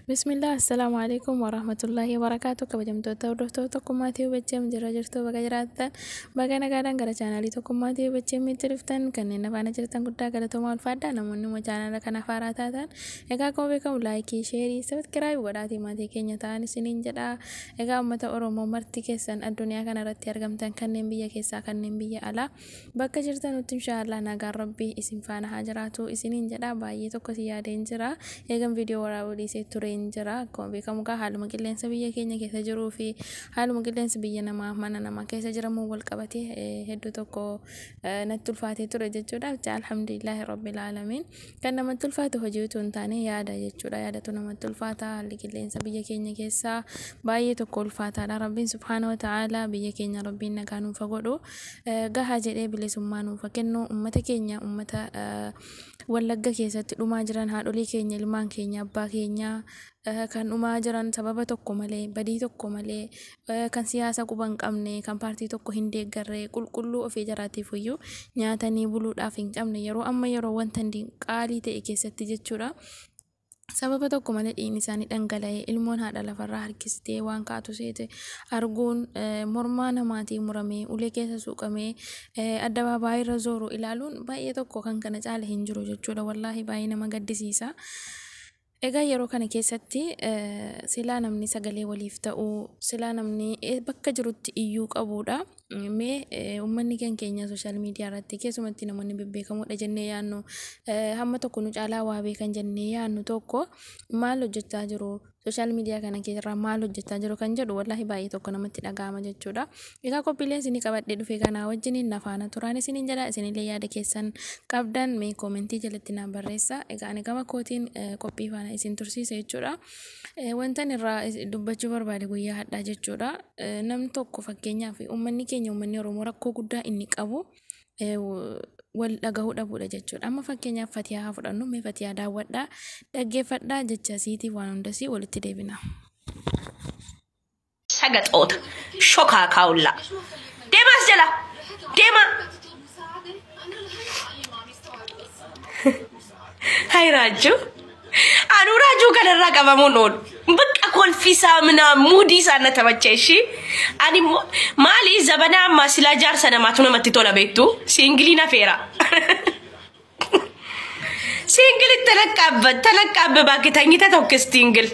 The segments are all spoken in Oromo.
Bismillah, assalaamu alaikum warahmatullahi wabarakaatu. Kabajamtoota hordoftoota Tokkummaa Tiyuub jira jirtu, baga jiraattan, baga nagaadhaan gara chaanaalii Tokkummaa Tiyuub itti dhuftan. Kanneen afaana jirtan guddaa galatoomaa, ulfaadhaa. Namoonni immoo chaanaala kana haaraa taatan, egaa akkuma beekamu like, share, subscribe godhaatii maatii keenya ta'an isiniin jedha. Egaa uummata Oromoo marti keessan addunyaa kana irratti argamtan, kanneen biyya keessaa, kanneen biyya alaa, bakka jirtanutti inshaallah nagaan Rabbii isin faana haa jiraatu isiniin jedha. Baay'ee tokko si yaadeen jira, eegan viidiyoo waraabuu dhiisee tureen jira. Akkuma beekamu gaa haaluma qilleensa biyya keenya keessa jiruu fi haaluma qilleensa biyya namaa mana namaa keessa jiramu wal qabatee hedduu tokko natti ulfaatee ture jechuudha. Alhamdulillahi rabbil aalamiin. Kan namatti ulfaatu hojii utuu hin taane yaada jechuudha. Yaadatu namatti ulfaata. Haalli qilleensa biyya keenya keessaa baay'ee tokko ulfaataadha. Rabbiin subhaana wa ta'ala biyya keenya Rabbiin nagaa nuuf godhu, gahaa jedhee bilisummaa nuuf kennu. Uummata keenya, uummata Wallagga keessatti dhumaa jiran, haadholii keenya, ilmaan keenya, abbaa keenya kan dhumaa jiran sababa tokko malee, badii tokko malee, kan siyaasa quba hin qabne, kan paartii tokko hin deeggarre, qulqulluu ofii jaraatiif iyyuu nyaatanii buluudhaaf hin qabne, yeroo amma yeroo wanta qaalii ta'e keessatti jechuudha. Sababa tokko malee dhiigni isaanii dhangala'ee, ilmoon haadha lafarraa harkistee waan kaatu seete arguun, mormaa namaatii muramee ulee keessa suuqamee addabaabaayii irra zooru ilaaluun baay'ee tokko kan kana caale hin jiru jechuudha. Wallaahi baay'ee nama gaddisiisa. Egaa yeroo kana keessatti silaa namni sagalee waliif ta'uu, silaa namni bakka jirutti iyyuu qabuudha. Mee uummanni kan keenya social media irratti keessumatti namoonni bebbeekamoodha jennee yaadnu, hamma tokko nu caalaa waa beekan jennee yaadnu tokko maal hojjechaa jiru? Social media kana keessarraa maal hojjechaa jiru kan jedhu wallaahi baay'ee tokko namatti dhaga'ama jechuudha. Egaa qophiileen isinii qabadhee dhufe kanaa wajjiniin nafaana turaan isiniin jedha. Isinillee yaada keessan qabdan mee comment jalatti naan barreessa. Egaa ani gama kootiin qophii faana isin tursiisa jechuudha. Wantan irraa dubbachuu barbaade guyyaa hadhaa jechuudha. Namni tokko, fakkeenyaaf uummanni keenya, uummanni Oromoo, rakkoo guddaa inni qabu wal dhagahuu dhabuudha jechuudha. Amma fakkeenyaaf Fatiyaa haa fudhannu. Mee Fatiyaa daawwadhaa, dhaggeeffadhaa, jecha siitii waan hundasii walitti deebina. Sagaxoota shokaa kaawullaa. Deemaas jala deema. Hai Raajuu. Anuu Raajuu kanarraa qabamuun oolu. Bakka kolfisaa minaa muudii isaa na taphachee ishii. Ani immoo maali, zabanaa ammaa silaa jaarsa namaatu namatti tola beektu. Single nafeera. Single tanaqqaabba tanaqqaabba baakki tanyita tokko single.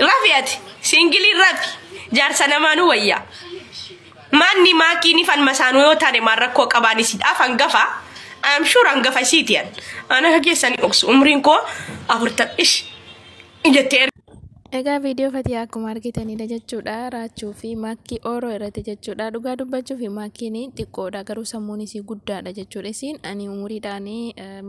Rafi, ati single rafi, jaarsa namaanuu wayyaa. Maanni maakiin fan masaanuu yoo taane maal rakkoo qabaan isiidhaaf hangafa. I'm sure hangafa isiiti an. Ana akka keessanii dhoksu, umriin koo 40 ish jettee. Egaa viidiyoo Fatiyaa akkuma argitanidha jechuudha. Raachuu fi Maakkii Ooroo irratti jechuudha. Dhugaa dubbachuu fi Maakkiin xiqqoodha, garuu sammuun isii guddaadha jechuudha. Isiin ani umuriidhaan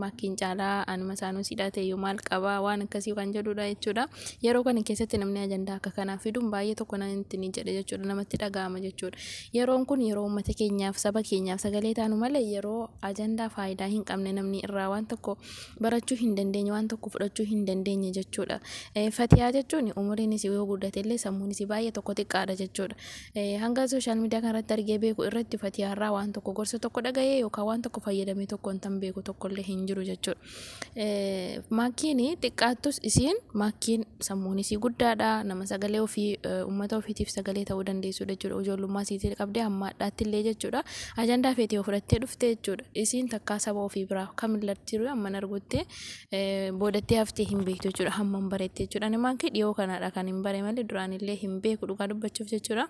Maakkiin caalaa, ani masaanuu siidhaa ta'eyyuu maal qaba, waan akkasii kan jedhudha jechuudha. Yeroo kana keessatti namni ajandaa akka kanaa fiduun baay'ee tokko natti ni jedhe jechuudha. Namatti dhaga'ama jechuudha. Yeroon kun yeroo uummata keenyaaf, saba keenyaaf sagalee taanu malee yeroo ajandaa faayidaa hin qabne, namni irraa waan tokko barachuu hin dandeenye, waan tokko fudhachuu hin dandeenye jechuudha. Fatiyaa jechuun umuriin isii yoo guddate illee sammuun isii baay'ee tokko xiqqaadha jechuudha. Hanga social media kanarratti argee beeku irratti Fatiyaarraa waan tokko, gorsa tokko dhaga'ee yookaan waan tokko fayyadamee tokko hin beeku tokkollee hin jiru jechuudha. Maakkiin xiqqaattus isiin Maakkiin sammuun isii guddaadha. Nama sagalee ofii, uummata ofiitiif sagalee ta'uu dandeessudha jechuudha. Ijoollummaa isiitii qabdee hamma hadhaatti illee jechuudha. Ajandaa feetee yoo fudhattee dhufte jechuudha. Isiin takkaa saba ofii biraa kamillatti jiru hamman argutti boodattee haftee hin beektu jechuudha. Hamman bareette jechuudha. Ani Maakkii dhiyoo kanaadha kan hin bare malee duraan illee hin beeku dhugaa dubbachuuf jechuudha.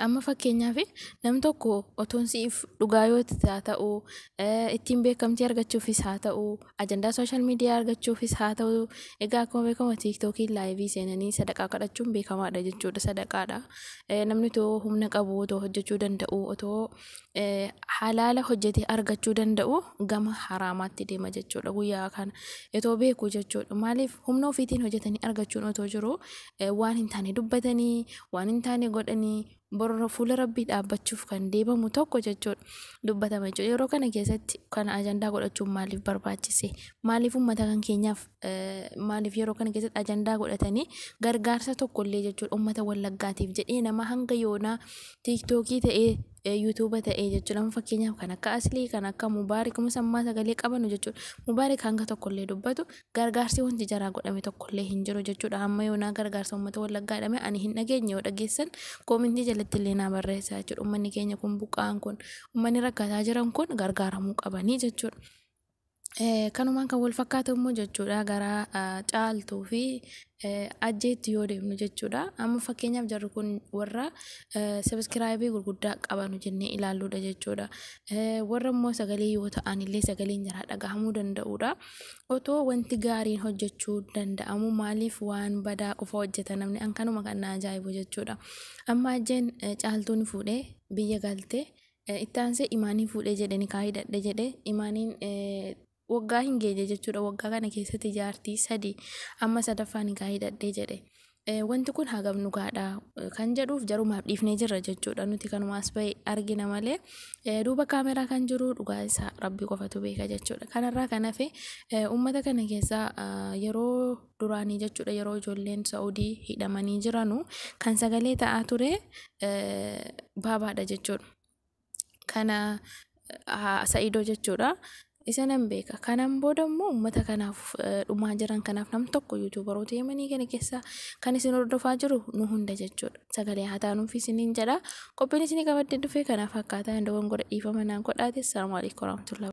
Amma fakkeenyaaf namni tokko otoon siif dhugaa yoo haa ta'u, ittiin beekamtii argachuufis haa ta'u, ajandaa social media argachuufis haa ta'u, egaa akkuma beekamu TikTokiin live seenanii sadaqaa kadhachuun beekamaadha jechuudha. Sadaqaadha. Namni otoo humna qabu, otoo hojjechuu danda'u, otoo halaala hojjetee argachuu danda'u gama haraamaatti deema jechuudha guyyaa kana. Otoo beeku jechuudha. Maaliif humna ofiitiin hojjetanii argachuun otoo jiru waan hin taane dubbatanii, waan hin taane godhanii, borra fuula Rabbii dhaabbachuuf kan deemamu tokko jechuudha dubbatama jechuudha. Yeroo kana keessatti kana ajandaa godhachuun maaliif barbaachise? Maaliif uummata kan keenyaaf, maaliif yeroo kana keessatti ajandaa godhatanii gargaarsa tokkollee jechuudha uummata Wallaggaatiif jedhee nama hanga yoonaa TikTokii ta'ee yuutuuba ta'ee jechuudha. Amma fakkeenyaaf kan akka Aslii, kan akka Mubaarik musammaa sagalee qabanu jechuudha. Mubaarik hanga tokkollee dubbatu gargaarsi wanti jaraa godhame tokkollee hin jiru jechuudha. Hamma yoonaa gargaarsa uummata Wallaggaa jedhame ani hin dhageenye. Yoo dhageessan koomintii jalatti illee naa barreessaa jechuudha. Uummanni keenya kun buqqa'an kun, uummanni rakkataa jiran kun gargaaramuu qabanii jechuudha. Kanumaan kan wal fakkaatu immoo jechuudha gara Caaltuu fi Ajjeetti yoo deemnu jechuudha. Amma fakkeenyaaf jarri kun warra sabiskiraayibii gurguddaa qabanu jennee ilaalluudha jechuudha. Warra immoo sagalee yoo ta'an illee sagaleen jaraa dhagahamuu danda'uudha. Otoo wanti gaariin hojjechuu danda'amu maaliif waan badaa qofa hojjeta namni? An kanuma kan na ajaa'ibu jechuudha. Amma Ajjeen Caaltuun fuudhee biyya galtee, itti aansee Imaanii fuudhee jedhe, nikaa hidhadhe jedhe. Imaaniin waggaa hin geenye jechuudha. Waggaa kana keessatti jaartii sadi, amma sadaffaa nikaa hidhadhee jedhe. Wanti kun hagam dhugaadha kan jedhuuf jarumaaf dhiifnee jirra jechuudha. Nuti kanuma as ba'e argina malee duuba kaameraa kan jiru dhugaa isaa Rabbi qofatu beeka jechuudha. Kanarraa kan hafe uummata kana keessaa yeroo duraanii jechuudha, yeroo ijoolleen Saa'udii hidhamanii jiranu kan sagalee ta'aa ture baabaadha jechuudha. Kana Sa'idoo jechuudha. Isa nan beeka. Kanaan booda immoo uummata kanaaf dhumaa jiran kanaaf nam tokko yuutuubaroota Yemanii kana keessaa kan isin hordofaa jiru nu hunda jechuudha. Sagalee haa taanuuf isiniin jedha. Qophiin isinii qabadde dhufee kanaaf akkaataa hin dogongora dhiifama naan godhaate. Assalamu alaikum warahmatullahi.